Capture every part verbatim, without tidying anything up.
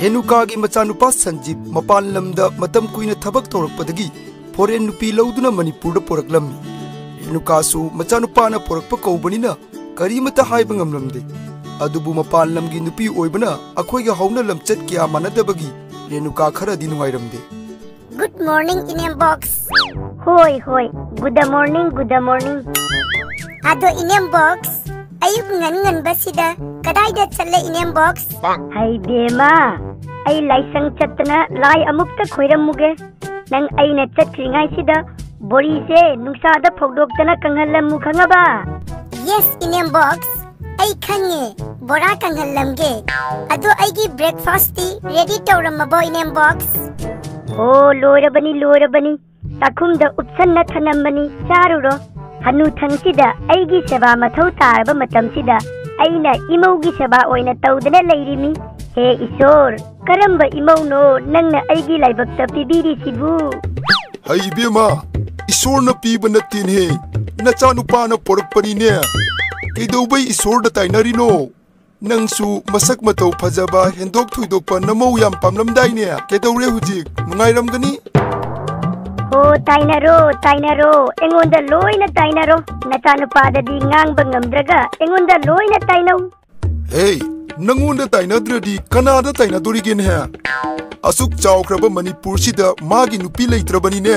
ꯔꯦꯅꯨꯀꯥꯒꯤ ꯃꯆꯥꯅꯨꯄꯥ ꯁꯟꯖꯤꯞ ꯃꯄꯥꯟ ꯂꯝꯗ ꯃꯇꯝ ꯀꯨꯏꯅ ꯊꯕꯛ ꯇꯧꯔꯛꯄꯗꯒꯤ ꯐꯣꯔꯦꯟ ꯅꯨꯄꯤ ꯂꯧꯗꯨꯅ ꯃꯅꯤꯄꯨꯔꯗ ꯄꯨꯔꯛꯂꯝꯃꯤ꯫ ꯔꯦꯅꯨꯀꯥꯁꯨ ꯃꯆꯥꯅꯨꯄꯥꯅ ꯄꯨꯔꯛꯄ ꯀꯧꯕꯅꯤꯅ ꯀꯔꯤꯃꯇ ꯍꯥꯏꯕ ꯉꯝꯂꯝꯗꯦ꯫ ꯑꯗꯨꯕꯨ ꯃꯄꯥꯟ ꯂꯝꯒꯤ ꯅꯨꯄꯤ ꯑꯣꯏꯕꯅ ꯑꯩꯈꯣꯏꯒ ꯍꯧꯅ ꯂꯝꯆꯠ ꯀꯌꯥ ꯃꯥꯟꯅꯗꯕꯒꯤ ꯔꯦꯅꯨꯀꯥ ꯈꯔꯗꯤ ꯅꯨꯡꯉꯥꯏꯔꯝꯗꯦ꯫ Good morning, ꯏꯅꯦꯝꯕꯣꯛ꯫ ꯍꯣꯏ, ꯍꯣꯏ, good morning, good morning꯫ ꯑꯗꯣ ꯏꯅꯦꯝꯕꯣꯛ, ꯑꯌꯨꯛ ꯉꯟ ꯉꯟꯕꯁꯤꯗ ꯀꯗꯥꯏꯗ ꯆꯠꯂꯦ ꯏꯅꯦꯝꯕꯣꯛ? ꯍꯩ ꯕꯦꯝꯃ, ꯑꯩ ꯂꯥꯏꯁꯪ ꯆꯠꯇꯅ ꯂꯥꯏ ꯑꯃꯨꯛꯇ ꯈꯣꯏꯔꯝꯃꯨꯒꯦ꯫ ꯅꯪ ꯑꯩꯅ ꯆꯠꯇ꯭ꯔꯤꯉꯩꯁꯤꯗ ꯕꯣꯔꯤꯁꯦ ꯅꯨꯡꯁꯥꯗ ꯐꯧꯗꯣꯛꯇꯅ ꯀꯪꯍꯜꯂꯝꯃꯨ, ꯈꯪꯉꯕ? Yes, ꯏꯅꯦꯝꯕꯣꯛ, ꯑꯩ ꯈꯪꯉꯦ, ꯕꯣꯔꯥ ꯀꯪꯍꯜꯂꯝꯒꯦ꯫ ꯑꯗꯣ ꯑꯩꯒꯤ breakfastꯇꯤ ready ꯇꯧꯔꯝꯃꯕꯣ ꯏꯅꯦꯝꯕꯣꯛ? ꯑꯣ, ꯂꯣꯏꯔꯕꯅꯤ, ꯂꯣꯏꯔꯕꯅꯤ꯫ ꯆꯥꯛꯈꯨꯝꯗ ꯎꯞꯁꯟꯅ ꯊꯅꯝꯕꯅꯤ, ꯆꯥꯔꯨꯔꯣ꯫ ꯍꯅꯨꯊꯪꯁꯤꯗ ꯑꯩꯒꯤ ꯁꯦꯕꯥ ꯃꯊꯧ ꯇꯥꯔꯕ ꯃꯇꯝꯁꯤꯗ ꯑꯩꯅ ꯏꯃꯧꯒꯤ ꯁꯦꯕꯥ ꯑꯣꯏꯅ ꯇꯧꯗꯅ ꯂꯩꯔꯤꯃꯤ꯫ ꯍꯦ ꯏꯁꯣꯔ, ꯀꯔꯝꯕ ꯏꯃꯧꯅꯣ ꯅꯪꯅ ꯑꯩꯒꯤ ꯂꯥꯏꯕꯛꯇ ꯄꯤꯕꯤꯔꯤꯁꯤꯕꯨ? ꯍꯩ ꯏꯕꯦꯝꯃ, ꯏꯁꯣꯔꯅ ꯄꯤꯕ ꯅꯠꯇꯦꯅꯦꯍꯦ, ꯅꯆꯥꯅꯨꯄꯥꯅ ꯄꯣꯔꯛꯄꯅꯤꯅꯦ꯫ ꯀꯩꯗꯧꯕꯩ ꯏꯁꯣꯔꯗ ꯇꯥꯏꯅꯔꯤꯅꯣ? ꯅꯪꯁꯨ ꯃꯁꯛ ꯃꯇꯧ ꯐꯖꯕ, ꯍꯦꯟꯗꯣꯛ ꯊꯣꯏꯗꯣꯛꯄ ꯅꯃꯧ ꯌꯥꯝ ꯄꯥꯝꯂꯝꯗꯥꯏꯅꯦ? ꯀꯩꯗꯧꯔꯦ ꯍꯧꯖꯤꯛ? ꯅꯨꯡꯉꯥꯏꯔꯝꯒꯅꯤ? ꯍꯣ, ꯇꯥꯏꯅꯔꯣ, ꯇꯥꯏꯅꯔꯣ, ꯑꯩꯉꯣꯟꯗ ꯂꯣꯏꯅ ꯇꯥꯏꯅꯔꯣ꯫ ꯅꯆꯥꯅꯨꯄꯥꯗꯗꯤ ꯉꯥꯡꯕ ꯉꯝꯗ꯭ꯔꯒ ꯑꯩꯉꯣꯟꯗ ꯂꯣꯏꯅ ꯇꯥꯏꯅꯧ꯫ ꯍꯦ, ꯅꯪꯉꯣꯟꯗ ꯇꯥꯏꯅꯗ꯭ꯔꯗꯤ ꯀꯅꯥꯗ ꯇꯥꯏꯅꯗꯣꯔꯤꯒꯦꯅꯦ? ꯑꯁꯨꯛ ꯆꯥꯎꯈ꯭ꯔꯕ ꯃꯅꯤꯄꯨꯔꯁꯤꯗ ꯃꯥꯒꯤ ꯅꯨꯄꯤ ꯂꯩꯇ꯭ꯔꯕꯅꯤꯅꯦ꯫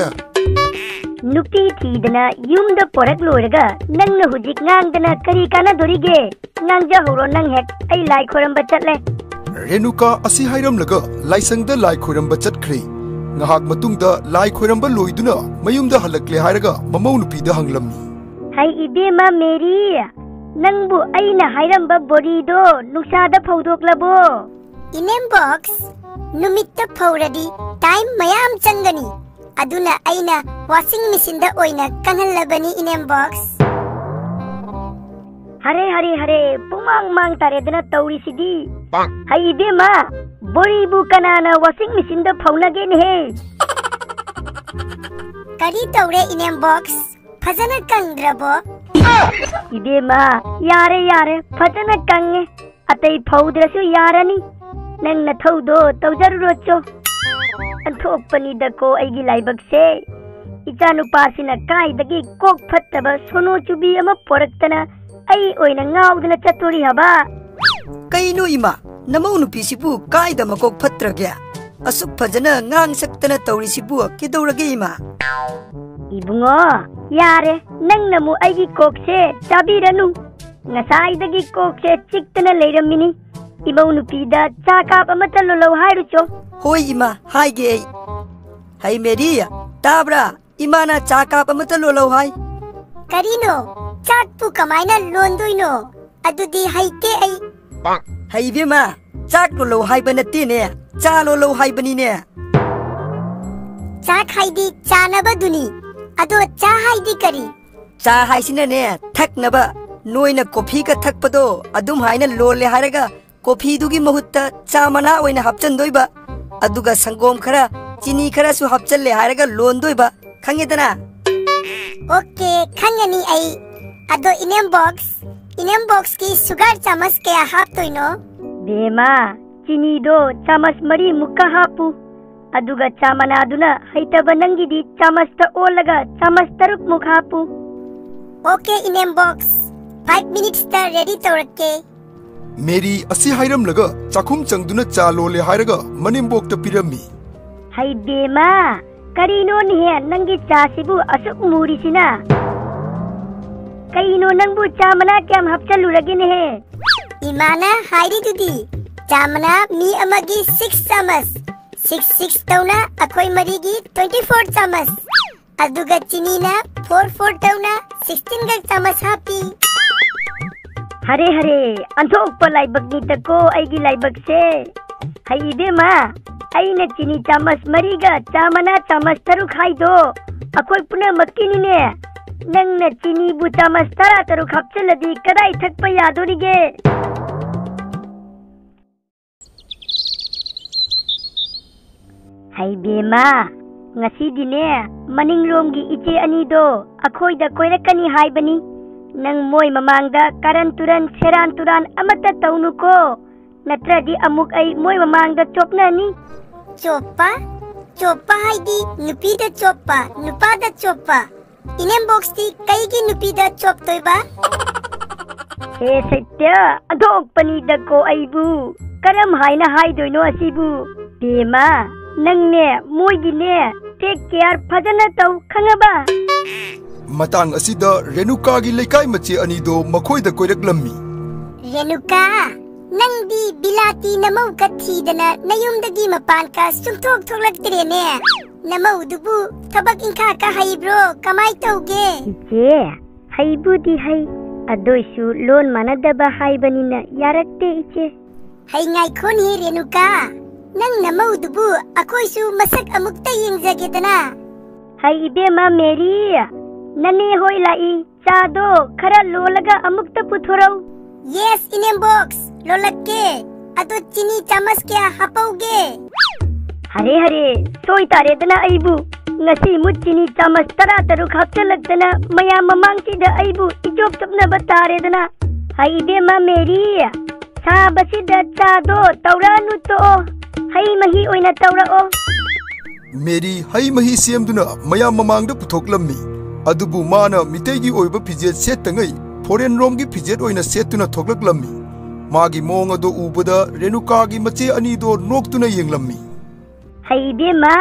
ꯅꯨꯄꯤ ꯊꯤꯗꯅ ꯌꯨꯝꯗ ꯄꯣꯔꯛ ꯂꯣꯏꯔꯒ ꯅꯪꯅ ꯍꯧꯖꯤꯛ ꯉꯥꯡꯗꯅ ꯀꯔꯤ ꯀꯥꯟꯅꯗꯣꯔꯤꯒꯦ? ꯉꯥꯡꯖꯍꯧꯔꯣ ꯅꯪ ꯍꯦꯛ, ꯑꯩ ꯂꯥꯏ ꯈꯣꯏꯔꯝꯕ ꯆꯠꯂꯦ꯫ ꯔꯦꯅꯨꯀꯥ ꯑꯁꯤ ꯍꯥꯏꯔꯝꯂꯒ ꯂꯥꯏꯁꯪꯗ ꯂꯥꯏ ꯈꯣꯏꯔꯝꯕ ꯆꯠꯈ꯭ꯔꯦ꯫ ꯉꯥꯏꯍꯥꯛ ꯃꯇꯨꯡꯗ ꯂꯥꯏ ꯈꯣꯏꯔꯝꯕ ꯂꯣꯏꯗꯨꯅ ꯃꯌꯨꯝꯗ ꯍꯜꯂꯛꯂꯦ ꯍꯥꯏꯔꯒ ꯃꯃꯧ ꯅꯨꯄꯤꯗ ꯍꯪꯂꯝꯃꯤ꯫ ꯍꯩ ꯏꯕꯦꯝꯃ ꯃꯦꯔꯤ, ꯅꯪꯕꯨ ꯑꯩꯅ ꯍꯥꯏꯔꯝꯕ ꯕꯣꯔꯤꯗꯣ ꯅꯨꯡꯁꯥꯗ ꯐꯧꯗꯣꯛꯂꯕꯣ? ꯏꯅꯦꯝꯕꯣꯛ, ꯅꯨꯃꯤꯠꯇ ꯐꯧꯔꯗꯤ time ꯃꯌꯥꯝ ꯆꯪꯒꯅꯤ꯫ ꯑꯗꯨꯅ ꯑꯩꯅ washing machineꯗ ꯑꯣꯏꯅ ꯀꯪꯍꯜꯂꯕꯅꯤ, ꯏꯅꯦꯝꯕꯣꯛ꯫ ꯍꯔꯦ, ꯍꯔꯦ, ꯍꯔꯦ, ꯄꯨꯡꯃꯥꯡ ꯃꯥꯡ ꯇꯥꯔꯦꯗꯅ ꯇꯧꯔꯤꯁꯤꯗꯤ꯫ ꯍꯩ ꯏꯕꯦꯝꯃ, ꯕꯣꯔꯤꯕꯨ ꯀꯅꯥꯅ washing machineꯗ ꯐꯧꯅꯒꯦꯅꯦꯍꯦ? ꯀꯔꯤ ꯇꯧꯔꯦ, ꯏꯅꯦꯝꯕꯣꯛ? ꯐꯖꯅ ꯀꯪꯗ꯭ꯔꯕꯣ? ꯏꯕꯦꯝꯃ, ꯌꯥꯔꯦ, ꯌꯥꯔꯦ, ꯐꯖꯅ ꯀꯪꯉꯦ꯫ ꯑꯇꯩ ꯐꯧꯗ꯭ꯔꯁꯨ ꯌꯥꯔꯅꯤ꯫ ꯅꯪ ꯅꯊꯧꯗꯣ ꯇꯧꯖꯔꯨꯔꯣ ꯆꯣ꯫ ꯑꯣꯟꯊꯣꯛꯄꯅꯤꯗꯀꯣ ꯑꯩꯒꯤ ꯂꯥꯏꯕꯛꯁꯦ꯫ ꯏꯆꯥꯅꯨꯄꯥꯁꯤꯅ ꯀꯥꯏꯗꯒꯤ ꯀꯣꯛ ꯐꯠꯇꯕ ꯁꯣꯅꯣ ꯆꯨꯕꯤ ꯑꯃ ꯄꯣꯔꯛꯇꯅ ꯑꯩ ꯑꯣꯏꯅ ꯉꯥꯎꯗꯅ ꯆꯠꯇꯣꯔꯤ ꯍꯥꯏꯕ꯫ ꯀꯩꯅꯣ ꯏꯃꯥ, ꯅꯃꯧ ꯅꯨꯄꯤꯁꯤꯕꯨ ꯀꯥꯏꯗ ꯃꯀꯣꯛ ꯐꯠꯇ꯭ꯔꯒꯦ? ꯑꯁꯨꯛ ꯐꯖꯅ ꯉꯥꯡ ꯁꯛꯇꯅ ꯇꯧꯔꯤꯁꯤꯕꯨ ꯀꯩꯗꯧꯔꯒꯦ ꯏꯃꯥ? ꯏꯕꯨꯡꯉꯣ, ꯌꯥꯔꯦ, ꯅꯪꯅ ꯑꯃꯨꯛ ꯑꯩꯒꯤ ꯀꯣꯛꯁꯦ ꯆꯥꯕꯤꯔꯅꯨ꯫ ꯉꯁꯥꯏꯗꯒꯤ ꯀꯣꯛꯁꯦ ꯆꯤꯛꯇꯅ ꯂꯩꯔꯝꯃꯤꯅꯤ꯫ ꯏꯃꯧ ꯅꯨꯄꯤꯗ ꯆꯥ ꯀꯥꯞ ꯑꯃꯇ ꯂꯣꯜꯂꯧ ꯍꯥꯏꯔꯨꯆꯣ꯫ ꯍꯣꯏ ꯏꯃꯥ, ꯍꯥꯏꯒꯦ ꯑꯩ꯫ ꯍꯩ ꯃꯦꯔꯤ, ꯇꯥꯕ꯭ꯔꯥ? ꯏꯃꯥꯅ ꯆꯥ ꯀꯥꯞ ꯑꯃꯇ ꯂꯣꯜꯂꯧ ꯍꯥꯏ꯫ ꯀꯔꯤꯅꯣ? ꯆꯥꯛꯄꯨ ꯀꯃꯥꯏꯅ ꯂꯣꯟꯗꯣꯏꯅꯣ? ꯑꯗꯨꯗꯤ ꯍꯩꯇꯦ ꯑꯩ꯫ ꯍꯩꯕꯦꯝꯃ, ꯆꯥꯛ ꯂꯣꯜꯂꯧ ꯍꯥꯏꯕ ꯅꯠꯇꯦꯅꯦ, ꯆꯥ ꯂꯣꯜꯂꯧ ꯍꯥꯏꯕꯅꯤꯅꯦ꯫ ꯆꯥꯛ ꯍꯥꯏꯗꯤ ꯆꯥꯅꯕꯗꯨꯅꯤ꯫ ꯑꯗꯣ ꯆꯥ ꯍꯥꯏꯗꯤ ꯀꯔꯤ? ꯆꯥ ꯍꯥꯏꯁꯤꯅꯅꯦ, ꯊꯛꯅꯕ꯫ ꯅꯣꯏꯅ ꯀꯣꯐꯤꯒ ꯊꯛꯄꯗꯣ ꯑꯗꯨꯝ ꯍꯥꯏꯅ ꯂꯣꯜꯂꯦ ꯍꯥꯏꯔꯒ ꯀꯣꯐꯤꯗꯨꯒꯤ ꯃꯍꯨꯠꯇ ꯆꯥ ꯃꯅꯥ ꯑꯣꯏꯅ ꯍꯥꯞꯆꯟꯗꯣꯏꯕ꯫ ꯑꯗꯨꯒ ꯁꯪꯒꯣꯝ ꯈꯔ, ꯆꯤꯅꯤ ꯈꯔꯁꯨ ꯍꯥꯞꯆꯜꯂꯦ ꯍꯥꯏꯔꯒ ꯂꯣꯟꯗꯣꯏꯕ꯫ ꯈꯪꯉꯦꯗꯅ? ꯑꯣꯀꯦ, ꯈꯪꯉꯅꯤ ꯑꯩ꯫ ꯑꯗꯣ ꯏꯅꯦꯝꯕꯣꯛꯁ, ꯏꯅꯦꯝꯕꯣꯛꯁꯀꯤ ꯁꯨꯒꯔ ꯆꯥꯃꯁ ꯀꯌꯥ ꯍꯥꯞꯇꯣꯏꯅꯣ? ꯕꯦꯃꯥ, ꯆꯤꯅꯤꯗꯣ ꯆꯥꯃꯁ ꯃꯔꯤꯃꯨꯛꯀ ꯍꯥꯞꯄꯨ꯫ ꯑꯗꯨꯒ ꯆꯥ ꯃꯅꯥꯗꯨꯅ ꯍꯩꯇꯕ ꯅꯪꯒꯤꯗꯤ ꯆꯥꯃꯁꯇ ꯑꯣꯜꯂꯒ ꯆꯥꯃꯁ ꯇꯔꯨꯛꯃꯨꯛ ꯍꯥꯞꯄꯨ꯫ ꯑꯣꯀꯦ ꯏꯅꯦꯝꯕꯣꯛꯁ, ꯐꯥꯏꯚ ꯃꯤꯅꯤꯠꯁꯇ ꯔꯦꯗꯤ ꯇꯧꯔꯛꯀꯦ꯫ ꯃꯦꯔꯤ ꯑꯁꯤ ꯍꯥꯏꯔꯝꯂꯒ ꯆꯥꯛꯈꯨꯝ ꯆꯪꯗꯨꯅ ꯆꯥ ꯂꯣꯜꯂꯦ ꯍꯥꯏꯔꯒ ꯃꯅꯦꯝꯕꯣꯛꯇ ꯄꯤꯔꯝꯃꯤ꯫ ꯍꯩ ꯕꯦꯃꯥ, ꯀꯔꯤꯅꯣꯅꯦꯍꯦ ꯅꯪꯒꯤ ꯆꯥꯁꯤꯕꯨ ꯑꯁꯨꯛ ꯃꯨꯔꯤꯁꯤꯅ? ꯀꯩꯅꯣ ꯅꯪꯕꯨ ꯆꯥ ꯃꯅꯥ ꯀꯌꯥꯝ ꯍꯥꯞꯆꯜꯂꯨꯔꯒꯦꯅꯦꯍꯦ? ꯏꯃꯥꯅ ꯍꯥꯏꯔꯤꯗꯨꯗꯤ, ꯆꯥ ꯃꯅꯥ ꯃꯤ ꯑꯃꯒꯤ ꯁꯤꯛꯁ ꯆꯥꯃꯁ, ꯁꯤꯛꯁ ꯁꯤꯛꯁ ꯇꯧꯅ ꯑꯩꯈꯣꯏ ꯃꯔꯤꯒꯤ ꯇ꯭ꯋꯦꯟꯇꯤ ꯐꯣꯔ ꯆꯥꯃꯁ꯫ ꯑꯗꯨꯒ ꯆꯤꯅꯤꯅ ꯐꯣꯔ ꯐꯣꯔ ꯇꯧꯅ ꯁꯤꯛꯁꯇꯤꯟꯒ ꯆꯥꯃꯁ ꯍꯥꯞꯄꯤ꯫ ꯍꯔꯦ ꯍꯔꯦ, ꯑꯣꯟꯊꯣꯛꯄ ꯂꯥꯏꯕꯛꯅꯤꯗꯀꯣ ꯑꯩꯒꯤ ꯂꯥꯏꯕꯛꯁꯦ꯫ ꯍꯩ ꯏꯕꯦꯝꯃ, ꯑꯩꯅ ꯆꯤꯅꯤ ꯆꯥꯃꯁ ꯃꯔꯤꯒ ꯆꯥ ꯃꯅꯥ ꯆꯥꯃꯁ ꯇꯔꯨꯛ ꯍꯥꯏꯗꯣ ꯑꯩꯈꯣꯏ ꯄꯨꯝꯅꯃꯛꯀꯤꯅꯤꯅꯦ꯫ ꯅꯪꯅ ꯆꯤꯅꯤꯕꯨ ꯆꯥꯃꯁ ꯇꯔꯥ ꯇꯔꯨꯛ ꯍꯥꯞꯆꯤꯜꯂꯗꯤ ꯀꯗꯥꯏ ꯊꯛꯄ ꯌꯥꯗꯣꯔꯤꯒꯦ? ꯍꯩ ꯕꯦꯝꯃ, ꯉꯁꯤꯗꯤꯅꯦ, ꯃꯅꯤꯡꯂꯣꯝꯒꯤ ꯏꯆꯦ ꯑꯅꯤꯗꯣ ꯑꯩꯈꯣꯏꯗ ꯀꯣꯏꯔꯛꯀꯅꯤ ꯍꯥꯏꯕꯅꯤ꯫ ꯅꯪ ꯃꯣꯏ ꯃꯃꯥꯡꯗ ꯀꯥꯔꯟ ꯇꯨꯔꯟ ꯁꯦꯔꯥꯟ ꯇꯨꯔꯥꯟ ꯑꯃꯠꯇ ꯇꯧꯅꯨꯀꯣ꯫ ꯅꯠꯇ꯭ꯔꯗꯤ ꯑꯃꯨꯛ ꯑꯩ ꯃꯣꯏ ꯃꯃꯥꯡꯗ ꯆꯣꯞꯅꯅꯤ꯫ ꯆꯣꯞꯄ? ꯆꯣꯞꯄ ꯍꯥꯏꯗꯤ ꯅꯨꯄꯤꯗ ꯆꯣꯞꯄ, ꯅꯨꯄꯥꯗ ꯆꯣꯞꯄ꯫ ꯏꯅꯦꯝꯕꯣꯛꯁꯇꯤ ꯀꯩꯒꯤ ꯅꯨꯄꯤꯗ ꯆꯣꯞꯇꯣꯏꯕ? ꯍꯦ ꯁꯩꯇ꯭ꯌ, ꯑꯣꯟꯊꯣꯛꯄꯅꯤꯗꯀꯣ ꯑꯩꯕꯨ꯫ ꯀꯔꯝ ꯍꯥꯏꯅ ꯍꯥꯏꯗꯣꯏꯅꯣ ꯑꯁꯤꯕꯨ? ꯕꯦꯝꯃ, ꯅꯪꯅꯦ, ꯃꯣꯏꯒꯤꯅꯦ, take care ꯐꯖꯅ ꯇꯧ, ꯈꯪꯉꯕ? ꯃꯇꯥꯡ ꯑꯁꯤꯗ ꯔꯦꯅꯨꯀꯥꯒꯤ ꯂꯩꯀꯥꯏ ꯃꯆꯦ ꯑꯅꯤꯗꯣ ꯃꯈꯣꯏꯗ ꯀꯣꯏꯔꯛꯂꯝꯃꯤ꯫ ꯔꯦꯅꯨꯀꯥ, ꯅꯪꯗꯤ ꯕꯤꯂꯥꯇꯤ ꯅꯃꯧꯀ ꯊꯤꯗꯅ ꯅꯌꯨꯝꯗꯒꯤ ꯃꯄꯥꯟꯀ ꯁꯨꯡꯊꯣꯛ ꯊꯣꯛꯂꯛꯇ꯭ꯔꯦꯅꯦ꯫ ꯅꯃꯧꯗꯨꯕꯨ ꯊꯕꯛ ꯏꯪꯈꯥꯡꯀ ꯍꯩꯕ꯭ꯔꯣ? ꯀꯃꯥꯏ ꯇꯧꯒꯦ? ꯏꯆꯦ, ꯍꯩꯕꯨꯗꯤ ꯍꯩ, ꯑꯗꯣꯏꯁꯨ ꯂꯣꯟ ꯃꯥꯟꯅꯗꯕ ꯍꯥꯏꯕꯅꯤꯅ ꯌꯥꯔꯛꯇꯦ, ꯏꯆꯦ꯫ ꯍꯩ ꯉꯥꯏꯈꯣꯅꯦ ꯔꯦꯅꯨꯀꯥ, ꯅꯪ ꯅꯃꯧꯗꯨꯕꯨ ꯑꯩꯈꯣꯏꯁꯨ ꯃꯁꯛ ꯑꯃꯨꯛꯇ ꯌꯦꯡꯖꯒꯦꯗꯅ꯫ ꯍꯩ ꯏꯕꯦꯝꯃ ꯃꯦꯔꯤ, ꯅꯅꯦ ꯍꯣꯏ ꯂꯥꯛꯏ, ꯆꯥꯗꯣ ꯈꯔ ꯂꯣꯜꯂꯒ ꯑꯃꯨꯛꯇ ꯄꯨꯊꯣꯔꯛꯎ꯫ Yes, ꯏꯅꯦꯝꯕꯣꯛꯁ, ꯂꯣꯜꯂꯛꯀꯦ꯫ ꯑꯗꯣ ꯆꯤꯅꯤ ꯆꯥꯃꯁ ꯀꯌꯥ ꯍꯥꯞꯄꯧꯒꯦ? ꯍꯔꯦ ꯍꯔꯦ, ꯁꯣꯏ ꯇꯥꯔꯦꯗꯅ ꯑꯩꯕꯨ꯫ ꯉꯁꯤ ꯃꯨꯠ ꯆꯤꯅꯤ ꯆꯥꯃꯁ ꯇꯔꯥ ꯇꯔꯨꯛ ꯍꯥꯞꯆꯜꯂꯛꯇꯅ ꯃꯌꯥꯝ ꯃꯃꯥꯡꯁꯤꯗ ꯑꯩꯕꯨ ꯏꯆꯣꯞ ꯆꯣꯞꯅꯕ ꯇꯥꯔꯦꯗꯅ꯫ ꯍꯩ ꯏꯕꯦꯝꯃ ꯃꯦꯔꯤ, ꯁꯥꯕꯁꯤꯗ ꯆꯥꯗꯣ ꯇꯧꯔꯛꯑꯅꯨ, ꯇꯣꯛꯑꯣ꯫ ꯍꯩ ꯃꯍꯤ ꯑꯣꯏꯅ ꯇꯧꯔꯛꯑꯣ꯫ ꯃꯦꯔꯤ ꯍꯩ ꯃꯍꯤ ꯁꯦꯝꯗꯨꯅ ꯃꯌꯥꯝ ꯃꯃꯥꯡꯗ ꯄꯨꯊꯣꯛꯂꯝꯃꯤ꯫ ꯑꯗꯨꯕꯨ ꯃꯥꯅ ꯃꯤꯇꯩꯒꯤ ꯑꯣꯏꯕ ꯐꯤꯖꯦꯠ ꯁꯦꯠꯇꯉꯩ ꯐꯣꯔꯦꯟ ꯔꯣꯝꯒꯤ ꯐꯤꯖꯦꯠ ꯑꯣꯏꯅ ꯁꯦꯠꯇꯨꯅ ꯊꯣꯛꯂꯛꯂꯝꯃꯤ꯫ ꯃꯥꯒꯤ ꯃꯑꯣꯡ ꯑꯗꯨ ꯎꯕꯗ ꯔꯦꯅꯨꯀꯥꯒꯤ ꯃꯆꯦ ꯑꯅꯤꯗꯣ ꯅꯣꯛꯇꯨꯅ ꯌꯦꯡꯂꯝꯃꯤ꯫ ꯍꯩ ꯏꯕꯦꯝꯃ,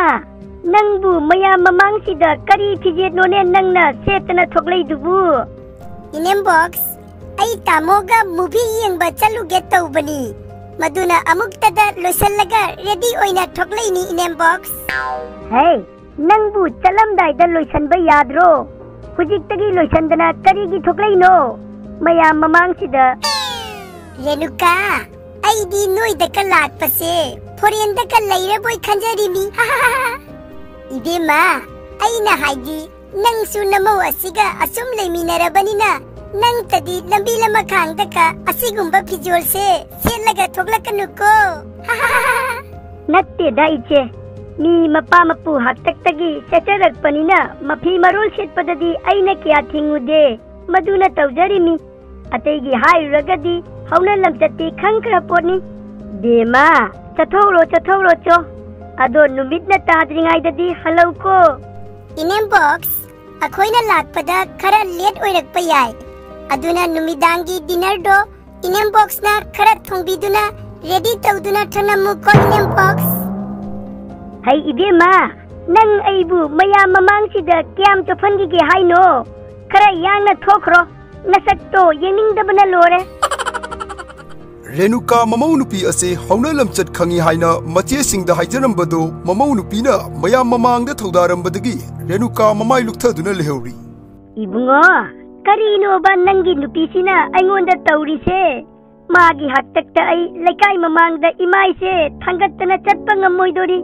ꯅꯪꯕꯨ ꯃꯌꯥꯝ ꯃꯃꯥꯡꯁꯤꯗ ꯀꯔꯤ ꯐꯤꯖꯦꯠꯅꯣꯅꯦ ꯅꯪꯅ ꯁꯦꯠꯇꯅ ꯊꯣꯛꯂꯛꯏꯗꯨꯕꯨ? ꯏꯅꯦꯝꯕꯣꯛꯁ, ꯑꯩ ꯇꯥꯃꯣꯒ movie ꯌꯦꯡꯕ ꯆꯠꯂꯨꯒꯦ ꯇꯧꯕꯅꯤ꯫ ꯃꯗꯨꯅ ꯑꯃꯨꯛꯇꯗ ꯂꯣꯏꯁꯜꯂꯒ ready ꯑꯣꯏꯅ ꯊꯣꯛꯂꯛꯏꯅꯤ, ꯏꯅꯦꯝꯕꯣꯛꯁ꯫ ꯍꯦ, ꯅꯪꯕꯨ ꯆꯠꯂꯝꯗꯥꯏꯗ ꯂꯣꯏꯁꯟꯕ ꯌꯥꯗ꯭ꯔꯣ? ꯍꯧꯖꯤꯛꯇꯒꯤ ꯂꯣꯏꯁꯟꯗꯅ ꯀꯔꯤꯒꯤ ꯊꯣꯛꯂꯛꯏꯅꯣ ꯃꯌꯥꯝ ꯃꯃꯥꯡꯁꯤꯗ? ꯔꯦꯅꯨꯀꯥ, ꯑꯩꯗꯤ ꯅꯣꯏꯗꯀ ꯂꯥꯛꯄꯁꯦ ꯐꯣꯔꯦꯟꯗꯀ ꯂꯩꯔꯕꯣꯏ ꯈꯟꯖꯔꯤꯃꯤ꯫ ꯏꯕꯦꯝꯃ, ꯑꯩꯅ ꯍꯥꯏꯗꯤ, ꯅꯪꯁꯨ ꯅꯃꯧ ꯑꯁꯤꯒ ꯑꯁꯨꯝ ꯂꯩꯃꯤꯟꯅꯔꯕꯅꯤꯅ, ꯅꯪꯇꯗꯤ ꯂꯝꯕꯤ ꯂꯃꯈꯥꯡꯗꯀ ꯑꯁꯤꯒꯨꯝꯕ ꯐꯤꯖꯣꯜꯁꯦ ꯁꯦꯠꯂꯒ ꯊꯣꯛꯂꯛꯀꯅꯨꯀꯣ꯫ ꯅꯠꯇꯦꯗ ꯏꯆꯦ, ꯃꯤ ꯃꯄꯥ ꯃꯄꯨ ꯍꯥꯛꯇꯛꯇꯒꯤ ꯁꯦꯠꯆꯔꯛꯄꯅꯤꯅ ꯃꯐꯤ ꯃꯔꯣꯜ ꯁꯦꯠꯄꯗꯗꯤ ꯑꯩꯅ ꯀꯌꯥ ꯊꯤꯡꯉꯨꯗꯦ, ꯃꯗꯨꯅ ꯇꯧꯖꯔꯤꯃꯤ꯫ ꯑꯇꯩꯒꯤ ꯍꯥꯏꯔꯨꯔꯒꯗꯤ ꯍꯧꯅ ꯂꯝꯆꯠꯇꯤ ꯈꯪꯈ꯭ꯔ ꯄꯣꯠꯅꯤ꯫ ꯕꯦꯝꯃ, ꯆꯠꯊꯣꯛꯔꯣ, ꯆꯠꯊꯣꯛꯔꯣ ꯆꯣ꯫ ꯑꯗꯣ ꯅꯨꯃꯤꯠꯅ ꯇꯥꯗ꯭ꯔꯤꯉꯩꯗꯗꯤ ꯍꯜꯂꯧꯀꯣ꯫ ꯏꯅꯦꯝꯕꯣꯛꯁ, ꯑꯩꯈꯣꯏꯅ ꯂꯥꯛꯄꯗ ꯈꯔ ꯂꯦꯠ ꯑꯣꯏꯔꯛꯄ ꯌꯥꯏ, ꯑꯗꯨꯅ ꯅꯨꯃꯤꯗꯥꯡꯒꯤ ꯗꯤꯅꯔꯗꯣ ꯏꯅꯦꯝꯕꯣꯛꯁꯅ ꯈꯔ ꯊꯣꯡꯕꯤꯗꯨꯅ ꯔꯦꯗꯤ ꯇꯧꯗꯨꯅ ꯊꯝꯂꯝꯃꯨꯀꯣ, ꯏꯅꯦꯝꯕꯣꯛꯁ꯫ ꯍꯩ ꯏꯕꯦꯝꯃ, ꯅꯪ ꯑꯩꯕꯨ ꯃꯌꯥꯝ ꯃꯃꯥꯡꯁꯤꯗ ꯀꯌꯥꯝ ꯆꯣꯞꯍꯟꯈꯤꯒꯦ ꯍꯥꯏꯅꯣ? ꯈꯔ ꯌꯥꯡꯅ ꯊꯣꯛꯈ꯭ꯔꯣ, ꯅꯁꯛꯇꯣ ꯌꯦꯡꯅꯤꯡꯗꯕꯅ ꯂꯣꯏꯔꯦ꯫ ꯔꯦꯅꯨꯀꯥ ꯃꯃꯧ ꯅꯨꯄꯤ ꯑꯁꯤ ꯍꯧꯅ ꯂꯝꯆꯠ ꯈꯪꯏ ꯍꯥꯏꯅ ꯃꯆꯦꯁꯤꯡꯗ ꯍꯥꯏꯖꯔꯝꯕꯗꯨ ꯃꯃꯧ ꯅꯨꯄꯤꯅ ꯃꯌꯥꯝ ꯃꯃꯥꯡꯗ ꯊꯧꯗꯥꯔꯝꯕꯗꯒꯤ ꯔꯦꯅꯨꯀꯥ ꯃꯃꯥꯏ ꯂꯨꯛꯊꯗꯨꯅ ꯂꯩꯍꯧꯔꯤ꯫ ꯏꯕꯨꯡꯉꯣ, ꯀꯔꯤꯅꯣꯕ ꯅꯪꯒꯤ ꯅꯨꯄꯤꯁꯤꯅ ꯑꯩꯉꯣꯟꯗ ꯇꯧꯔꯤꯁꯦ? ꯃꯥꯒꯤ ꯍꯥꯛꯇꯛꯇ ꯑꯩ ꯂꯩꯀꯥꯏ ꯃꯃꯥꯡꯗ ꯏꯃꯥꯏꯁꯦ ꯊꯥꯡꯒꯠꯇꯅ ꯆꯠꯄ ꯉꯝꯃꯣꯏꯗꯣꯔꯤ꯫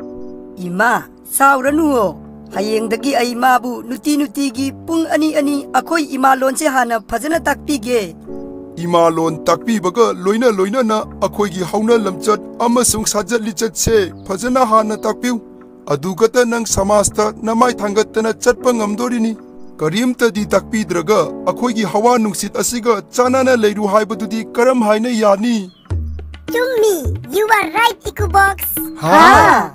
ꯏꯃꯥ, ꯁꯥꯎꯔꯅꯨꯋꯣ꯫ ꯍꯌꯦꯡꯗꯒꯤ ꯑꯩ ꯃꯥꯕꯨ ꯅꯨꯡꯇꯤ ꯅꯨꯡꯇꯤꯒꯤ ꯄꯨꯡ ꯑꯅꯤ ꯑꯅꯤ ꯑꯩꯈꯣꯏ ꯏꯃꯥ ꯂꯣꯟꯁꯦ ꯍꯥꯟꯅ ꯐꯖꯅ ꯇꯥꯛꯄꯤꯒꯦ꯫ ꯏꯃꯥ ꯂꯣꯟ ꯇꯥꯛꯄꯤꯕꯒ ꯂꯣꯏꯅ ꯂꯣꯏꯅꯅ ꯑꯩꯈꯣꯏꯒꯤ ꯍꯧꯅ ꯂꯝꯆꯠ ꯑꯃꯁꯨꯡ ꯁꯥꯖꯠ ꯂꯤꯆꯠꯁꯦ ꯐꯖꯅ ꯍꯥꯟꯅ ꯇꯥꯛꯄꯤꯌꯨ꯫ ꯑꯗꯨꯒꯇ ꯅꯪ ꯁꯃꯥꯖꯇ ꯅꯃꯥꯏ ꯊꯥꯡꯒꯠꯇꯅ ꯆꯠꯄ ꯉꯝꯗꯣꯔꯤꯅꯤ꯫ ꯀꯔꯤꯝꯇꯗꯤ ꯇꯥꯛꯄꯤꯗ꯭ꯔꯒ ꯑꯩꯈꯣꯏꯒꯤ ꯍꯋꯥ ꯅꯨꯡꯁꯤꯠ ꯑꯁꯤꯒ ꯆꯥꯟꯅꯅ ꯂꯩꯔꯨ ꯍꯥꯏꯕꯗꯨꯗꯤ ꯀꯔꯝ ꯍꯥꯏꯅ ꯌꯥꯅꯤ? ꯆꯨꯝꯃꯤ, you are right, ꯏꯀꯨꯕꯣꯛꯁ꯫ ꯍꯥ?